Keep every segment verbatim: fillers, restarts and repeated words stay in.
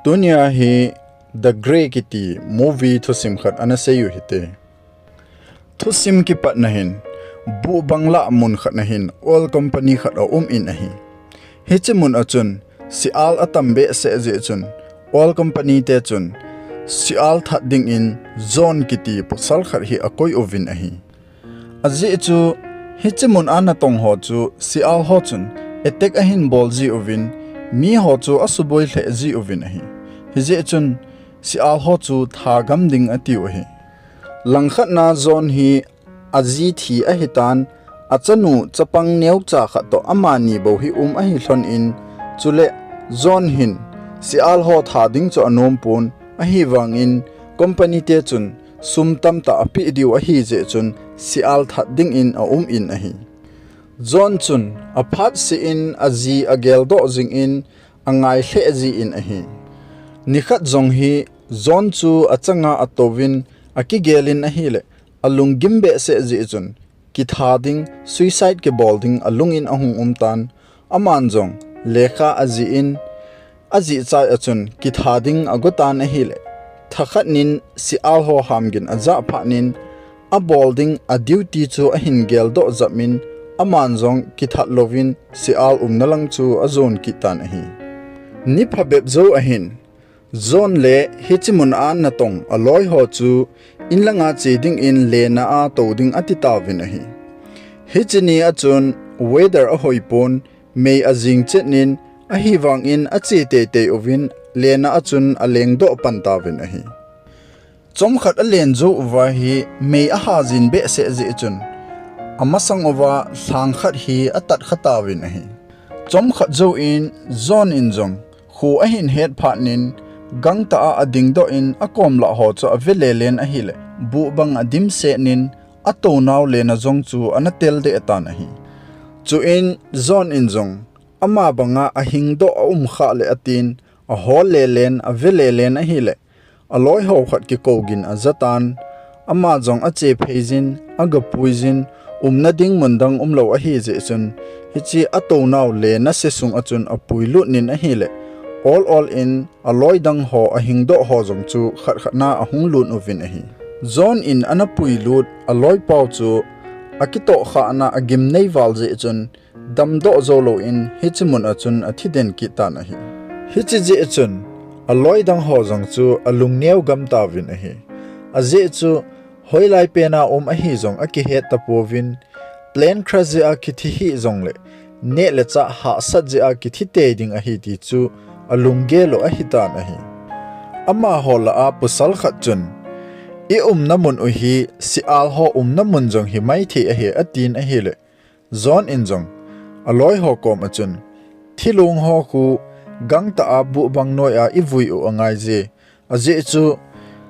Tunia hi The Grey kiti movie thusim khat ana sei u hite. Thusim kipatna hin, buh bangla mun khat na hin oil company khat a um in ahi. Hiche mun a chun, sial atam behseh jeh chun, oil company te chun, sial that dingin John kiti pasal khat hi akoi uvin ahi. Ajeh chu, hiche mun a natong ho chu, sial ho chun, attack ahin bol ji uvin, mi ho chu asuboi lheh ji uvin ahi. Hijeh chun, sial ho chu thagam ding atiu ahi. Langkhat na John hi aji thi ahitan, achanu chapang neocha khat toh amani bou hi um ahi lhon in, chule John hin sial ho that ding chu anom pon, ahivangin company te chun sum tamtah apeh diu ahi jeh chun sial that dingin aum in ahi. John chun aphat seh in aji ageldoh jingin angai lheh ji in ahi. Nikhat jong hi John chu achanga atouvin akigelin ahile, alunggim behseh jeh chun, kitha ding, suicide kibol ding alungin ahung um tan, aman jong lekha ajih in, ajih chai a chun kitha ding ago tan ahile, thakhat nin sial ho hamgin ajah phat nin, abol ding a duty chu ahin geldoh jep in, aman jong kithat louvin sial umna lang chu ajon kit tan ahi. Ni phabep jou ahin, John le hiche mun a natong aloi ho chu in langa che dingin lena a tou ding ati tauvin ahi. Hiche ni a chun weather ahoi pon, mei ajing chet nin, ahivangin ache teitei uvin lena a chun alengdoh pan tauvin ahi. Chomkhat alen jou uva hi mei aha jin behseh jeh chun, amasang uva lhang khat hi atat kha tauvin ahi. Chomkhat jouvin John in jong kho ahin het phat nin, gangtah a adingdoh in akom lah ho chu ave lelen ahile, buh bang adimset nin, atounau lena jong chu ana tel deh tan ahi. Chuin John in jong ama banga ahingdoh aum khah le atin, ahol lelen, ave lelen ahile, aloi ho khat kikou gin aja tan, ama jong ache phei jin, aga pui jin, umna ding mun dang umlou ahi jeh chun, hiche atounau lena se sung a chun apuilut nin ahile, ol ol in aloi dang ho ahingdoh ho jong chu khat khat na ahung lut uvin ahi. John in ana puilut aloi pau chu akitoh khahna agimnei val jeh chun, damdoh jou louvin hiche mun a chun athi den kit tan ahi. Hiche jeh chun aloi dang ho jong chu alung neo gam tauvin ahi. Ajeh chu hoilai pen a um ahi jong akihet tapouvin, plan crash jeh a kithi hih jongle, neh le chah hahsat jeh a kithi tei ding ahi ti chu alunggel u ahi tan ahi. Amaho lah a pasal khat chun, i umna mun u hi sial ho umna mun jong hi maithei ahi, atin ahile, John in jong aloi ho kom a chun, thilong ho khu gangtah a buh bang noi a ivui u angai je. Ajeh chu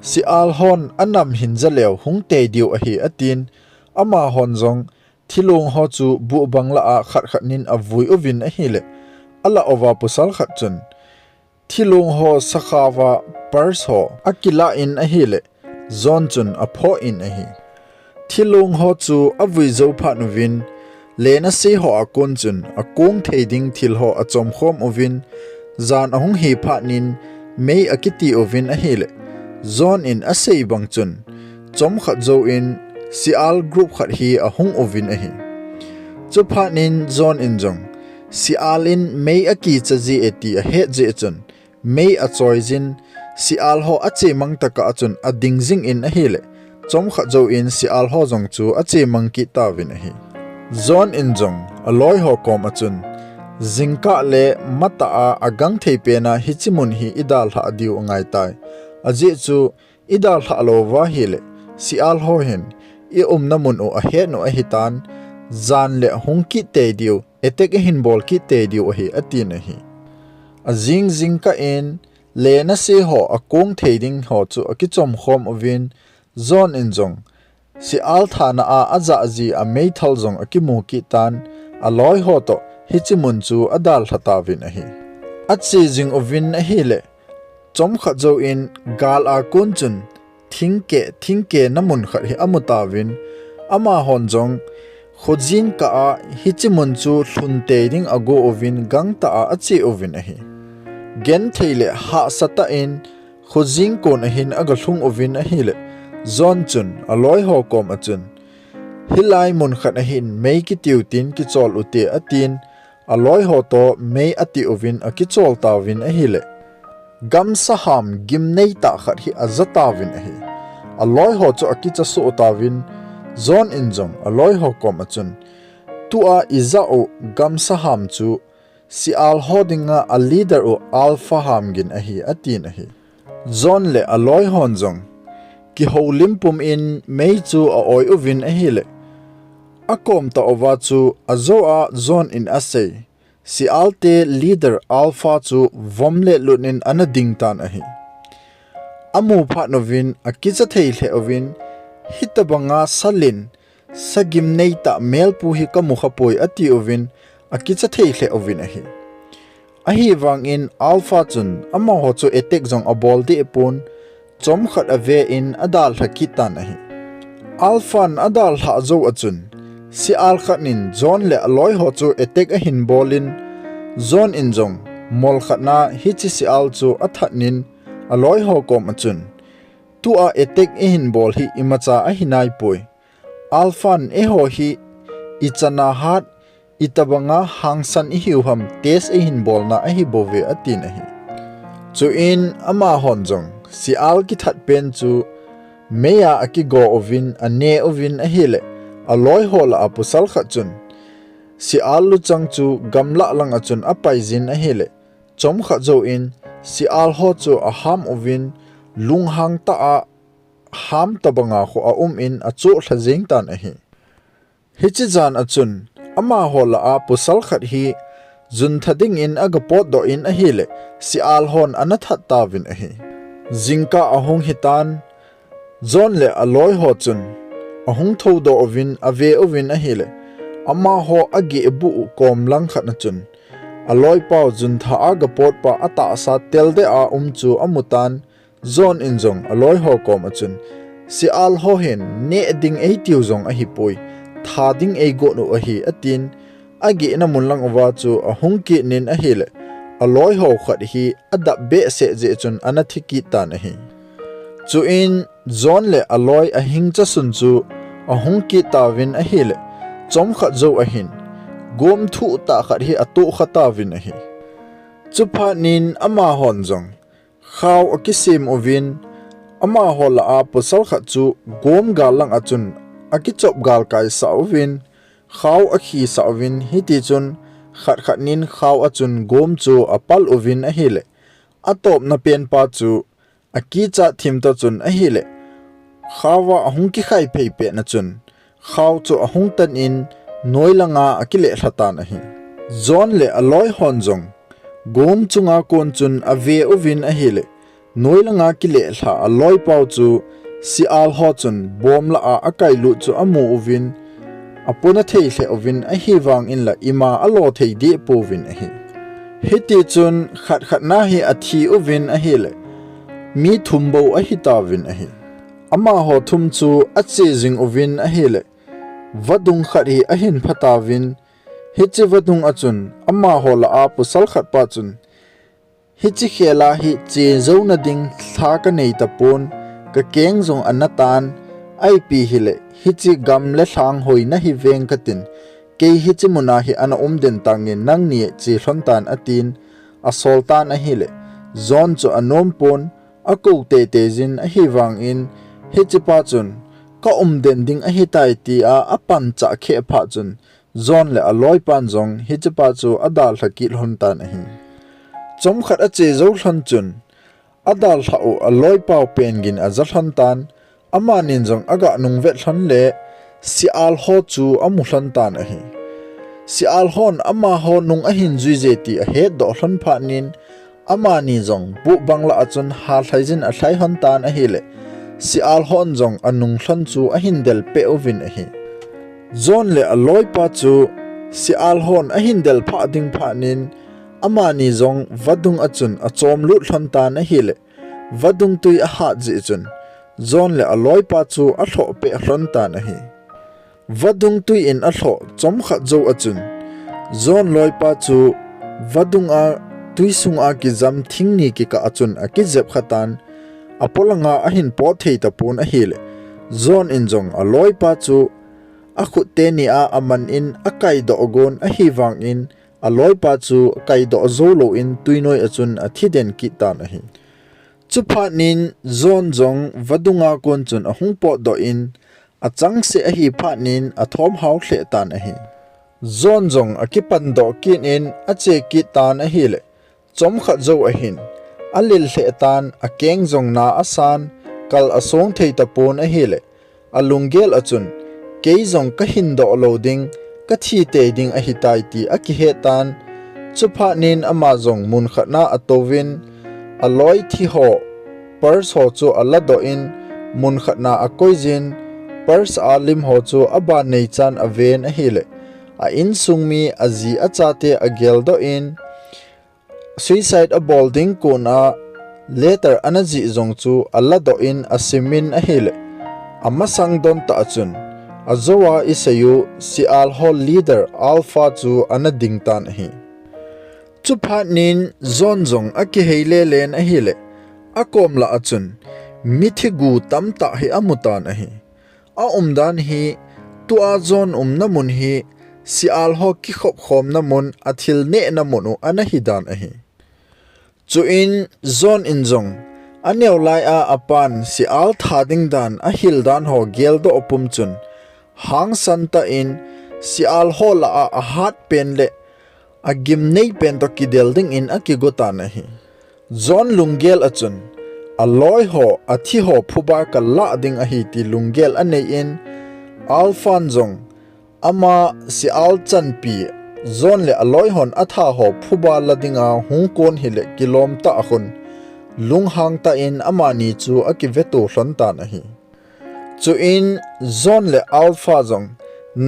sial hon anam hin ja leu hung tei diu ahi, atin, amahon jong thilong ho chu buh bang lah a khat khat nin avui uvin ahile, alah uva pasal khat chun thilong ho sakha uva purse ho akilah in ahile, John chun aphoh in ahi. Thilong ho chu avui jou phat uvin, lena se ho a kon chun akong thei ding thil ho achom khom uvin, jan ahung hi phat nin mei akiti uvin ahile, John in asei bang chun, chomkhat jouvin sial group khat hi ahung uvin ahi. Chuphat nin John in jong, sial in mei akicha ji e ti ahet jeh chun, mei achoi jin, sial ho achemang tokah a chun ading jing in ahile, chomkhat jouvin sial ho jong chu achemang kit tauvin ahi. John in jong aloi ho kom a chun, jingkah le matah a agangthei pen a hiche mun hi idalhah diu angai tai. Ajeh chu idalhah lou uva ahile, sial ho hin i umna mun u ahet u ahitan, jan le hung kit tei diu, attack ahin bol kit tei diu ahi, atin ahi. Ajing jingkah in, lena se ho akong thei ding ho chu akichom khom uvin, John in jong sial thana a ajah ji ameithal jong akimu kit tan, aloi ho toh hiche mun chu adalha tauvin ahi. Ache jing uvin ahile, chomkhat jouvin gal a kon chun thingkeh, thingkeh na mun khat hi amu tauvin, amahon jong khojin kah a hiche mun chu lhun tei ding ago uvin gangtah a ache uvin ahi. genthei le hahsa tah in khojing kon ahin agalhung uvin ahile, John chun aloi ho kom achun, "Hilai mun khat ahin mei kitiu tin kichol ute," atin, aloi ho to mei ati uvin akichol tauvin ahile, gamsa ham gimnei tah khat hi aja tauvin ahi. Aloi ho chu akicha soh tauvin, John in jong aloi ho kom achun, "Tua ija u gamsa ham chu sial ho dinga a leader u Alpha ham gin ahi," atin ahi. John le aloi hon jong kihoulim pum in mei chu a-oi uvin ahile, akom tah uva chu ajo a John in asei, sial te leader Alpha chu vom le lut in ana ding tan ahi. Amu phat uvin akicha thei lheh uvin, "Hitabanga salin, sagim nei tah melpu hi kamu khapoi," ati uvin, akicha thei lheh uvin ahi. Ahivangin Alpha chun amaho chu attack jong abol deh pon, chomkhat ave in adalha kit tan ahi. Alpha in adalhah jou achun, sial khat in John le aloi ho chu attack ahin bol in, John in jong mol khat na hiche sial chu athat in aloi ho kom achun, "Tua attack ihin bol hi imacha ahi naipoi. Alpha in eiho hi ichana hat, itabanga hangsan ihiu ham test eihin bolna ahi bouve," atin ahi. Chuin amahon jong sial kithat pen chu meiya akigo uvin ane uvin ahile, aloi ho lah a pasal khat chun sial luchang chu gamlah lang achun apai jin ahile, chomkhat jouvin sial ho chu aham uvin, lunghang tah a ham tabanga khu aum in achoh lha jeng tan ahi. Hiche jan achun amaho lah a pasal khat hi juntha dingin agapot doh in ahile, sial hon ana that tauvin ahi. Jingkah ahung hitan, John le aloi ho chun ahung thoudoh uvin ave uvin ahile, amaho ageh buh kom lang khat achun aloipau juntha agapot pa atahsa tel deh a um chu amutan, John in jong aloi ho kom achun, "Sial ho hin neh ding eitiu jong ahipoi, tha ding eigot u ahi," atin, agehna mun lang uva chu ahung kit in ahile, aloi ho khat hi adap behseh jeh chun ana thi kit tan ahi. Chuin John le aloi ahing chasun chu ahung kit tauvin ahile, chomkhat jou ahin gom thuh tah khat hi atohkha tauvin ahi. Chuphat in amahon jong khao akisem uvin, amaho lah a pasal khat chu gom gal lang achun akichop galkai sah uvin, khao akhi sah uvin, hitichun khat khat in khao achun gom chu apal uvin ahile, atopna pen pa chu akichat thim toh chun ahile, khao a ahung kikhai phei pet na chun, khao chu ahung tan in noi langa akileh lha tan ahi. John le aloi hon jong gom chunga kon chun ave uvin ahile, noi langa kileh lha aloipau chu sial ho chun bom lah a akailut chu amu uvin, apuna thei lheh uvin, ahivangin la ima alo thei deh pouvin ahi. Hitichun khat khat na hi athi uvin ahile, mi thum bou ahi tauvin ahi. Amaho thum chu ache jing uvin ahile, vadung khat hi ahin pha tauvin, hiche vadung achun amaho lah a pasal khat pa chun, "Hiche khel a hi che jouna ding lha kanei tapon, kakeng jong ana tan, ahipi hile hiche gam le lhang hoina hi veng katin, kei hiche muna hi ana um den tangin nangni che lhon tan," atin, asol tan ahile, John chu anom pon, akou teitei jin, ahivangin hiche pa chun, "Ka um den ding ahitai," tia apanchah kheh phat chun, John le aloipan jong hichepa chu adalha kit lhon tan ahi. Chomkhat ache jou lhon chun, adalhah u aloipau pen gin aja lhon tan, amanin jong aga nung vet lhon le, sial ho chu amu lhon tan ahi. Sial hon amaho nung ahin juije ti ahetdoh lhon phat in, amani jong buh bang lah a chun halhai jin alhai lhon tan ahile, sial hon jong anung lhon chu ahin del peh uvin ahi. John le aloipa chu sial hon ahin del phah ding phat in, amani jong vadung a chun achom lut lhon tan ahile, vadung tui ahat jeh chun, John le aloipa chu alhoh peh lhon tan ahi. Vadung tui in alhoh chomkhat jou a chun, John loipa chu vadung a tui sunga kijam thing ni kikah a chun akijep khatan, apolanga ahin pot thei tapon ahile, John in jong aloipa chu akhut teni a aman in akaidoh gon ahivangin, aloipa chu kaidoh jou louvin tuinoi a chun athi den kit tan ahi. Chuphat nin John jong vadunga kon chun ahung potdoh in, achangseh ahi phat nin athom hao lheh tan ahi. John jong akipandoh kit in ache kit tan ahile, chomkhat jou ahin alel lheh tan, akeng jong na asan, kal asong thei tapon ahile, alunggel a chun, kei jong kahin doh lou ding, kathi tei ding ahitai ti akihet tan. Chuphat nin ama jong munkhat na atouvin, aloi thi ho, purse ho chu aladoh in, munkhat na akoijin, purse a lim ho chu aban neichan aven ahile, a insung mi aji achate ageldoh in, suicide abol ding kona letter ana jih jong chu aladoh in asimin ahile, amasang don tah a chun, ajou a isei u sial ho leader Alpha chu ana ding tan ahi. Chuphat nin John jong akihei lelen ahile, akom lah a chun mithi gu tamtah hi amu tan ahi. Aumdan hi, tua John umna mun hi sial ho kikhop khomna mun, athil nehna mun u ana hi dan ahi. Chuin John in jong aneo lai a apan sial tha ding dan ahil dan ho geldoh pum chun, hangsan tah in sial ho lah a ahat pen le agimnei pen toh kidel dingin akigo tan ahi. John lunggel a chun, aloi ho, athi ho phuba kalah ding ahi ti lunggel anei in, Alphan jong ama sial chanpi John le aloi hon atha ho phuba la dinga hung kon hile kilom tah a khun, lunghang tah in amani chu akiveto lhon tan ahi. Chuin John le Alpha jong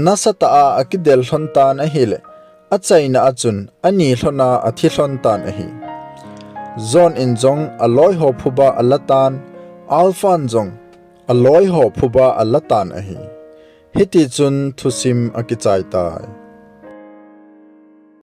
nasatah a akidel lhon tan ahile, achaina a chun ani lhon a athi lhon tan ahi. John in jong aloi ho phuba ala tan, Alphan jong aloi ho phuba ala tan ahi. Hiti chun thusim akichai tai.